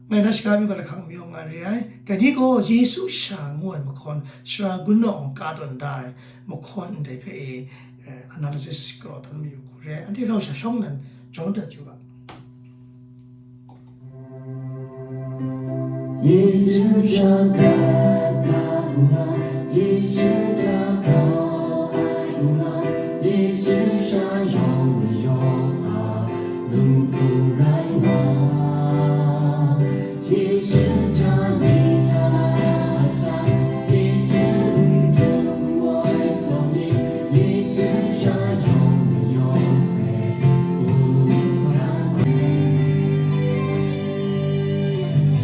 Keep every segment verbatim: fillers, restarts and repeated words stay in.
Ngai na shaga mi gaw lahkang mayu nga re ai. Dai ni gaw Yesu sha ngu ai mahkawn, sara gun nawng ka tawn da ai mahkawn ndai hpe e, eh, analysis galaw dan mayu hku re ai. Anhte rau sha shawng nnan jawm dat yu ga. Yesu sha gat ga nna, Yesu hta grau ai nna, Yesu sha yawng mayawng a lung hpung rai nga. Yesu hta myi hta na asak, Yesu n tsun n wai tsawm ni, Yesu sha yawng mayawng ai.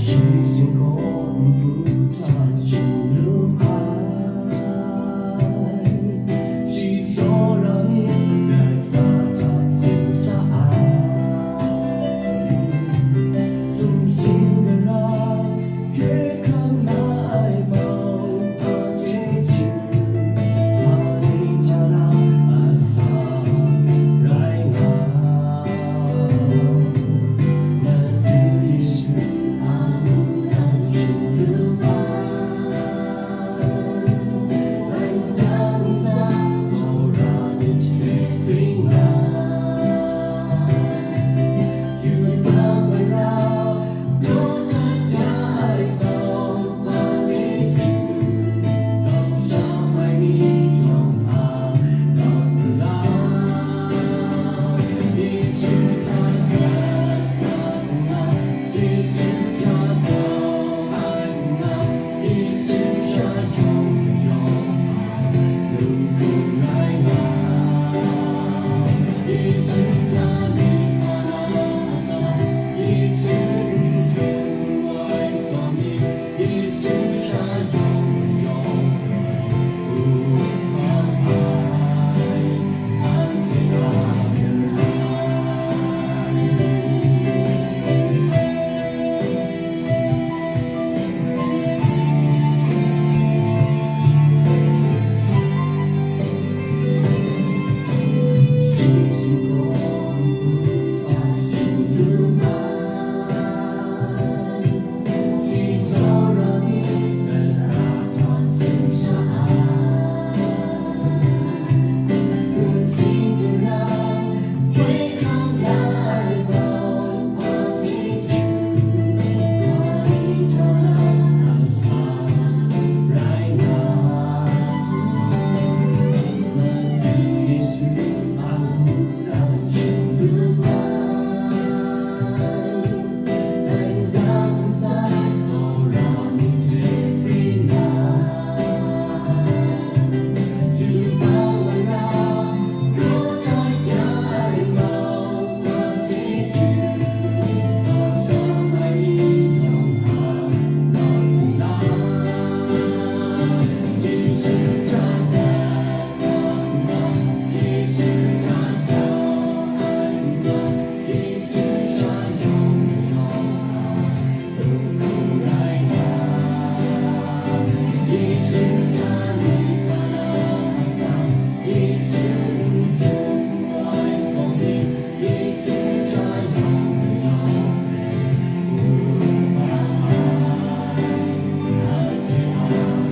Shi singkaw npu hta shing lu ai, shi tsawra ni lata hta tsun sa ai. Sumsing gara hkye hkrang nga ai mauhpa chyeju, hpa ni hta na asak rai nga. Madu Yesu a mungdan shing lu ai, wundan ntsa tsawra myit hte ring nga. Yubak mara daw dat ya ai mauhpa chyeju, kamsham ai ni yawng a nawk la. Yesu hta gat ga nna, Yesu hta grau ai nna, Yesu sha yawng mayawng ai lung hpung rai nga. Yesu hta myi hta na asak, Yesu n tsun n wai tsawm ni, Yesu sha yawng mayawng ai, hpung rai nga ai, anhte a mungdan.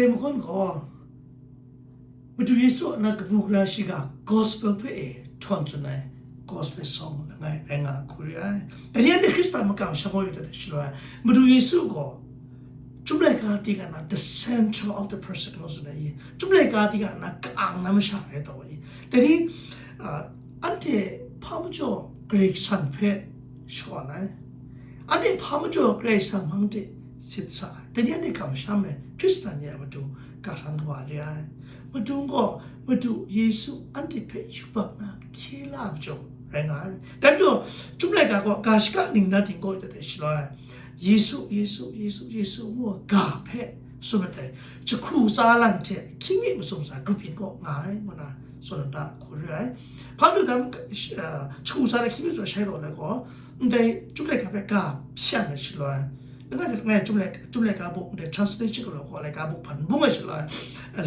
Ndai mahkawn gaw, Madu Yesu a na kabu gara shiga gospel hpe e htawn tsun ai gospel song langai rai nga hku re ai. Dai ni anhte Hkristan makam sha gaw yu dat ai shaloi, Madu Yesu gaw, Chyum laika ting a na the center of the person ngu tsun ai i, Chyum laika ting a na ka-ang na masha rai taw ai i. Dai ni, ah, anhte hpa majaw Karai Kasang hpe shawn ai. Anhte hpa majaw Karai Kasang hpang de sit sa ai. Dai ni anhte kamsham ai Hkristan ni a matu ga san kawa re ai. Matu gaw, Madu Yesu anhte hpe yubak na hkye la ai majaw rai nga ai. Dai majaw, Chyum laika gaw ga shaka ning na ting gaw dat ai shaloi, Yesu, Yesu, Yesu, Yesu ngu ai ga hpe tsun mat ai, jahku tsa lang hte hkying mi masum sa grup yin kaw nga ai, ngu na tsun dat hku re ai. Hpa matu dang, ah, jahku tsa lang hkying mi masum sa shai raw ai gaw, ndai Chyum laika hpe ga hpyan ai shaloi, langai hte langai Chyum lai-, Chyum laika buk, ndai translation galaw gaw laika buk hpan bung ai shaloi,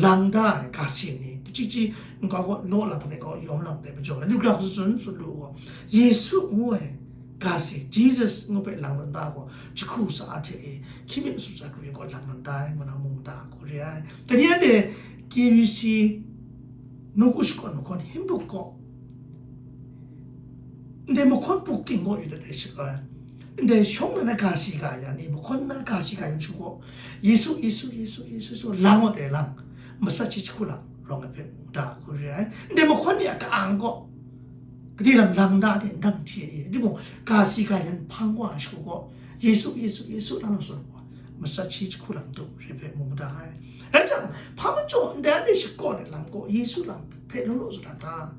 lang da ai ga si ni, kachyi chyi nkau gaw law lang ai gaw yawm lang ai majaw, lu gara hku tsun tsun lu gaw, Yesu ngu ai ga si, Jesus ngu hpe lang dan da gaw, jahku tsa hte e, hkying mi masum sa grup yin gaw lang dan da ai, ngu na mu mada hku re ai. Dai ni anhte K B C, nawku shakawn mahkawn Hingbuk gaw, ndai mahkawn buk ting gaw yu dat ai shaloi, ndai shawng na na ga si ga yan i, mahkawn na ga si ga yan shu gaw, Yesu, Yesu, Yesu, Yesu, Yesu, lang wa dai lang, matsat shi jahku lang rawng ai hpe mu da hku re ai. Ndai mahkawn ni a ka-ang gaw, gade lam lang da de, ndang hti ai, timung, ga si ga yan hpang wa ai shu gaw, Yesu, Yesu, Yesu, nang lam tsun gaw, matsat shi jahku lang du re hpe mu da ai. Rai jang, hpa majaw ndai anhte shakawn ai lam gaw, Yesu lam hpe law law tsun a ta?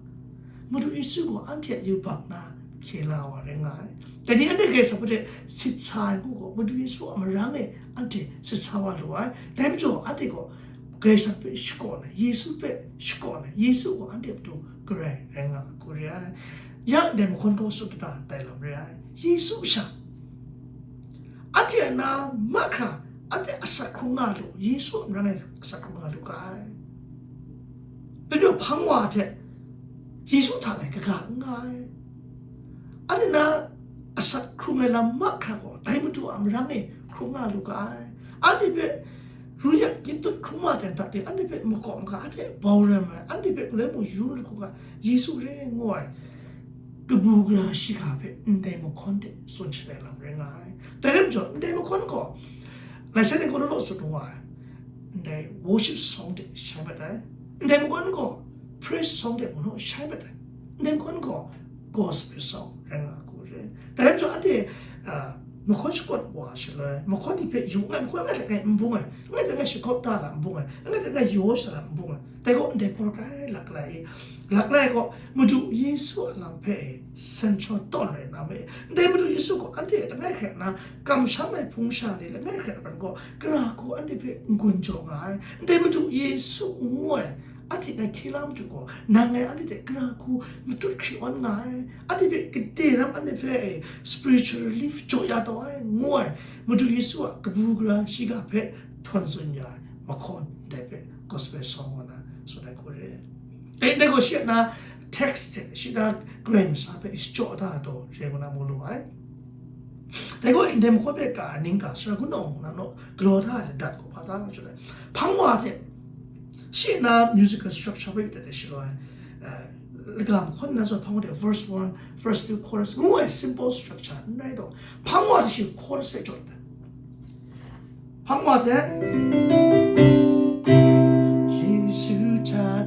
Madu Yesu gaw anhte a yubak na hkye la wa rai nga ai. Dai ni anhte Karai Kasang hpe sit sa ai ngu gaw, Madu Yesu a marang e anhte sit sa wa lu ai. Dai majaw, anhte gaw Karai Kasang hpe shakawn ai, Yesu hpe shakawn ai, Yesu gaw anhte matu Karai rai nga ai hku re ai. Ya ndai mahkawn gaw tsun da tai lam re ai. Yesu sha, anhte a na mahkra, anhte asak hkrung nga lu, Yesu a marang e asak hkrung nga lu ga ai. Dai majaw hpang wa hte Yesu hta lai kaga n nga ai. Anhte na asak hkrung ai lam mahkra gaw, dai Madu a marang e hkrung nga lu ga ai. Anhte hpe ru yak kyin tut hkrung ma ten ta de, anhte hpe makawp maga, anhte bau rem ai, anhte hpe galoi mung yu lu hkru ga, Yesu re ngu ai kabu gara shiga hpe ndai mahkawn de tsun sharai lam rai nga ai. Dai rai majaw, ndai mahkawn gaw, Lai Sanhte gaw law law tsun wa ai, ndai worship song de shai mat ai. Ndai mahkawn gaw praise song de mung naw shai mat ai. Ndai mahkawn gaw gospel song rai nga hku re. Dai rai majaw, anhte, ah, mahkawn shakawt wa shaloi, mahkawn ni hpe yu ngai, mahkawn ngai hte ngai n bung ai, ngai hte ngai shakawt da na n bung ai, ngai hte ngai yaw sha na n bung ai. Dai gaw ndai hpawt grai lak lai i, lak lai gaw, Madu Yesu a lam hpe e, san shaw tawn rai na me. Ndai Madu Yesu gaw anhte langai hkrai na kamsham ai hpung sha ni langai hkrai na pran gaw, gara hku anhte hpe n-gun jaw nga ai. Ndai Madu Yesu ngu ai, anhte na hkye la matu gaw, nang ngai anhte hte gara hku matut hkri awn nga ai. Anhte hpe gade ram anhte hpe e, spiritual relief jaw ya taw ai, ngu ai. Madu Yesu a kabu gara shiga hpe htawn tsun ya ai mahkawn ndai hpe gospel song ngu na tsun ai hku re. Dai ndai gaw shi a na text hte, shi na Karai Kasang hpe shachyaw da ai taw re ngu na mu lu ai. Dai gaw ndai mahkawn hpe ka ai ning ga, sara gun awng ngu na naw, galaw da ai ladat gaw hpa ta nga shut ai. Hpang wa hte shi na musical structure hpe yu dat ai shaloi, eh, laga mahkawn na zawn hpang wa hte verse one, verse two, chorus ngu ai simple structure n rai taw, hpang wa hte shi chorus hpe jaw dat ai. Hpang wa hte, Yesu hta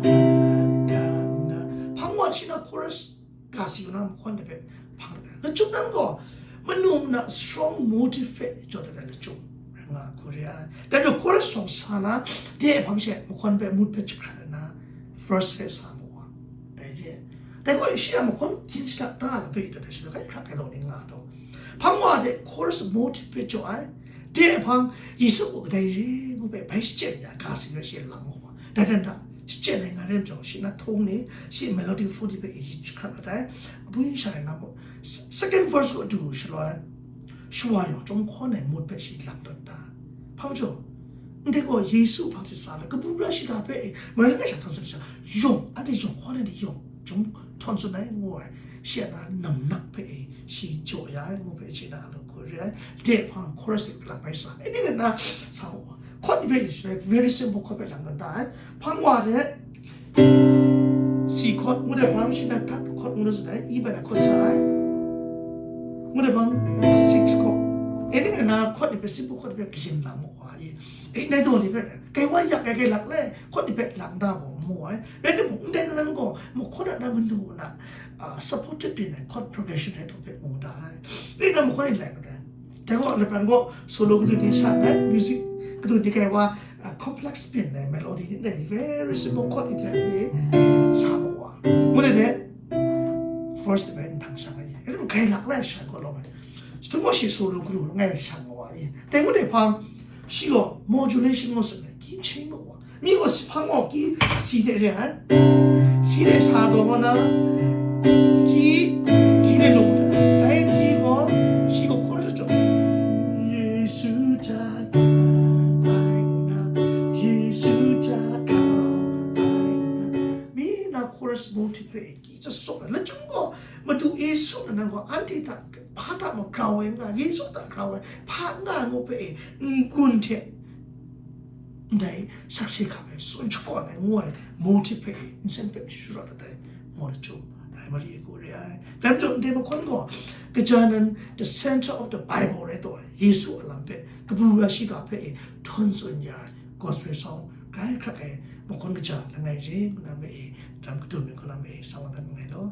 na, hpang wa hte shi na chorus ga si u na mahkawn de hpe hpang dat ai. Lachyum nang gaw, manu na strong motive hpe jaw dat ai lachyum rai nga hku re ai. Dai majaw chorus song sa na, de hpang she mahkawn hpe mood hpe jahkrat ai na, verse hpe sa mu wa, dai re ai. Dai gaw shi a mahkawn gyin shada da lam hpe yu dat ai shaloi, kai hkrak kai daw ni nga taw, hpang wa de chorus motive hpe jaw ai. De hpang, Yesu gaw kadai re ngu hpe bai shachyen ya ga si hpe shi lang mu wa, dai dan hta, shachyen ai nga re majaw, shi na htung ni, shi melody forty hpe yi jahkrat mat ai, abwi sha rai na mung, second verse gaw du shaloi, shawa yawng chyawm hkawn ai mut hpe shi lang tawn da. Hpa majaw, ndai gaw Yesu hpang hte sa ai, kabu gara shiga hpe e, marai langai sha htawn tsun sha, yawng, anhte yawng hkawn ai ni yawng, chyawm htawn tsun ai ngu ai, shi a na namnak hpe e, shi jaw ya ai ngu hpe chye na lu hku re ai, de hpang chorus de lang bai sa ai, ning rai na sa u, Chord ni hpe yu shaloi, very simple chord hpe lang dan da ai. Hpang wa de, C chord ngu de hpang, shi na tat chord ngu de zun ai, E bai na chord sa ai. Ngu de hpang, six chord. E ning na chord ni hpe, simple chord ni hpe kayin lang mu wa i. E nai daw ni hpe, kai wa yak ai kai lak le, chord ni hpe lang da mu mu ai. Rai timung, ndai na nan gaw, mahkawn a na manu na, ah, supported byin ai chord progression rai daw hpe mu da ai. Rai na mahkawn ni lai ma dai. Dai gaw, laban gaw, solo kadu ni sha ai, music kadu ni kai wa, ah, complex byin ai, melody ni dai, very simple chord ni hte sa ma wa. Ngu de de, first ni bai nhtang sha ai. Rai timung, kai lak lai sha gaw lawm ai. Shi htum gaw shi solo kadu ngai sha ma wa i. Dai ngu de hpang, shi gaw modulation gaw tsun ai, ki cheng ma wa. Mi gaw si hpang gaw ki si de re ai. Si de sa gaw gaw na, ki di de lu ai. Dai di gaw, shi gaw chord de jaw. Yesu hta grau ai nna, Yesu hta grau ai nna. Mi na chorus motive hpe ki tsa sawk ai. Lachyum gaw, Madu Yesu na nan gaw, anhte hta, hpa hta mung grau ai nga, Yesu hta grau ai, hpa nga ai ngu hpe e, n-gun hte, ndai sakse hkam e tsun shakawn ai ngu ai motive hpe e, nsen hpe shara dat ai, mu lachyum rai mali ai hku re ai. Dai majaw, ndai mahkawn gaw, kaja nan the center of the Bible rai taw ai, Yesu a lam hpe, kabu ya shiga hpe e, htawn tsun ya ai, gospel song, grai hkrak ai, mahkawn kaja langai re, ngu na ma e, lam kadun ai hku na ma e, sang wa dat nngai law.